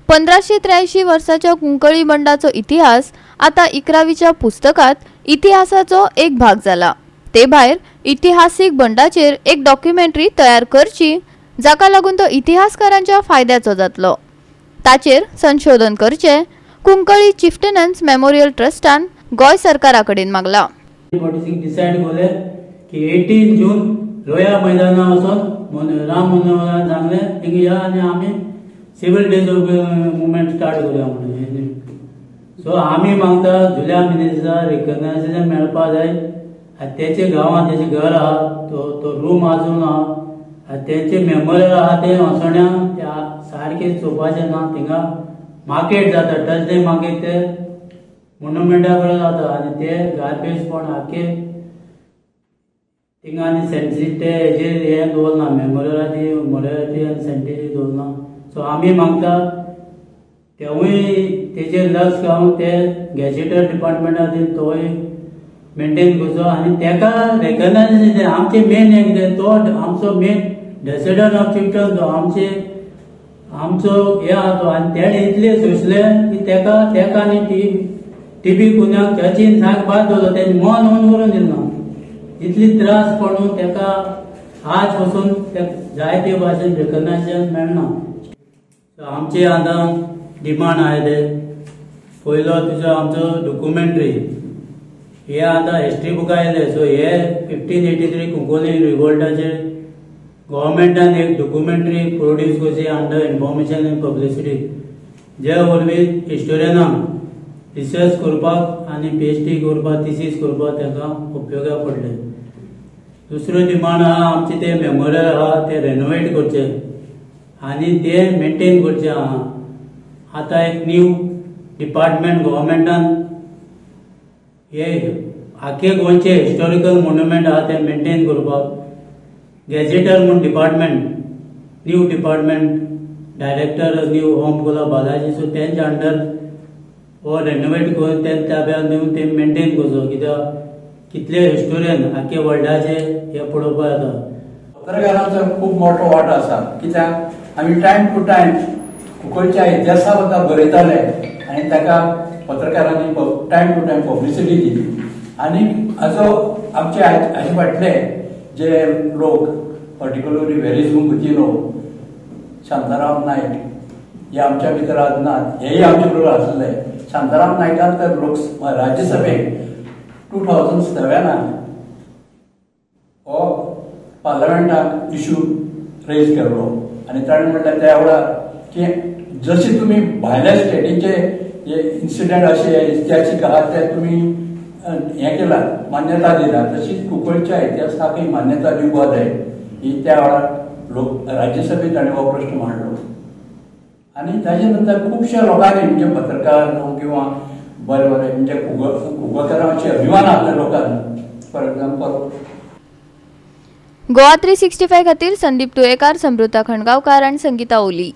1583 वर्साच्या कुंकळी बंडाचो इतिहास आता 11वीच्या पुस्तकात इतिहासाचो एक भाग जाला। ते भायर इतिहासीक बंडाचेर एक डॉक्युमेंटरी तयार करची जाका लागून तो इतिहासकारांच्या फायद्याचो जातलो। ताचेर संशोधन करचे कुंकळी चिफ्टनन्स मेमोरियल ट्रस्टान गोंय सरकारा कडेन मागला। डिसायड केले की 18 जून लोया मैदाना वचून राम मनोहरान सांगले थिंगा या आनी आमी सिव्हिल डिसओबिडियन्स मुवमेंट स्टार्ट करूया म्हणून। सो आमी मागता जुलिया मिनेझीसा रिकग्नायझेशन मेळपा जाय आनी तेचे गांवांत तेचें घर आहा तो रूम आजून आहा आनी तेंचे मेमोरियल आहा ते वसण्या ते सारकें चोवपाचें ना। थिंगा मार्केट जाता थर्सडे मार्केट ते मोन्युमेंटा कडेन जाता आनी ते गार्बेज पण आख्खे थिंगा आनी सेंटी ते हेजेर हें दवरना मेमोरियलाची मोरियलाची आनी सेंटीची दवरना। सो आमी मागता तेवूय तेजेर लक्ष घालून ते गॅजेटर डिपार्टमेंटा तोय मेंटेन करचो आनी तेका रेकग्नायझेशन आमचे मेन हें कितें तो आमचो मेन डेसिडंट ऑफ चिफ्टन तो आमचे आमचो हें आहा तो आनी तेणें इतलें सोंसलें की तेका तेका आनी टीबी कुन्याक चर्चीन सारको बाद दवरलो तेजें मन ऑन करून दिलें ना। इतली त्रास पडून तेका आज पसून जायते भाशेन रेकग्नायझेशन मेळना। आमचे आतां डिमांड आहा ते पयलो तुजो आमचो डॉक्युमेंटरी हे आतां हिस्ट्री बुकां येयले। सो हे 1583 कुंकोली रिवोल्टाचेर गव्हर्मेंटान एक डॉक्युमेंटरी प्रोड्यूस करची अंडर इन्फॉर्मेशन एंड पब्लिसिटी जे वरवीं हिस्टोरियनांक रिसर्च करपाक आनी PhD करपाक थिसीस करपाक ताका उपयोगाक पडले। दुसरो डिमांड आहा आमचे ते मेमोरियल आहा ते रेनोवेट करचे आनी ते मेंटेन करचे आहा। आतां एक न्यू डिपार्टमेंट गव्हर्मेंटान हे आख्खे गोंयचे हिस्टोरिकल मोन्युमेंट आहा ते मेंटेन करपाक गॅजेटर म्हूण department new department director new Om Kola Balaji so तेंच्या अंडर हो रेनोवेट करून तें ताब्यात दिवन ते मेंटेन करचो कित्याक कितले हिस्टोरियन आख्खे वर्ल्डाचे हे पळोवपाक येता। पत्रकारांचो खूब मोठो वांटो आसा कित्याक आमी टायम टू टायम कुंकळच्या इतिहासा बद्दल बरयताले आनी ताका पत्रकारांनी टायम टू टायम पब्लिसिटी दिली आनी हाजो आमचे हाजे फाटले जे लोक पर्टिक्युलरली वेरीज कुतिन्हो, शांताराम नायक हे आमच्या भितर आज नात, हेय आमचे बरोबर आसले। शांताराम नायकान तर लोक राज्यसभेक 2007 हो पार्लमेंटाक इशू रेज केल्लो आनी ताणें म्हणलें त्या वेळार की जशी तुमी भायल्या स्टेटीचे जे इन्सिडंट अशे इतिहासीक आहात ते तुमी हें केला मान्यता दिला तशीच कुंकळच्या इतिहासाकय मान्यता दिवपाक जाय ही त्या वेळार लोक राज्यसभेत ताणें हो प्रश्न मांडलो। आनी ताजे नंतर खुबश्या लोकांनी म्हणजे पत्रकार न्हू किंवा बरे बरे म्हणजे कुंकळकारांचे अभिमान आसले लोकांनी फॉर एग्जाम्पल गोवा 365 खातीर संदीप तुयेकार, समृता खणगांवकार आनी संगीता ओली।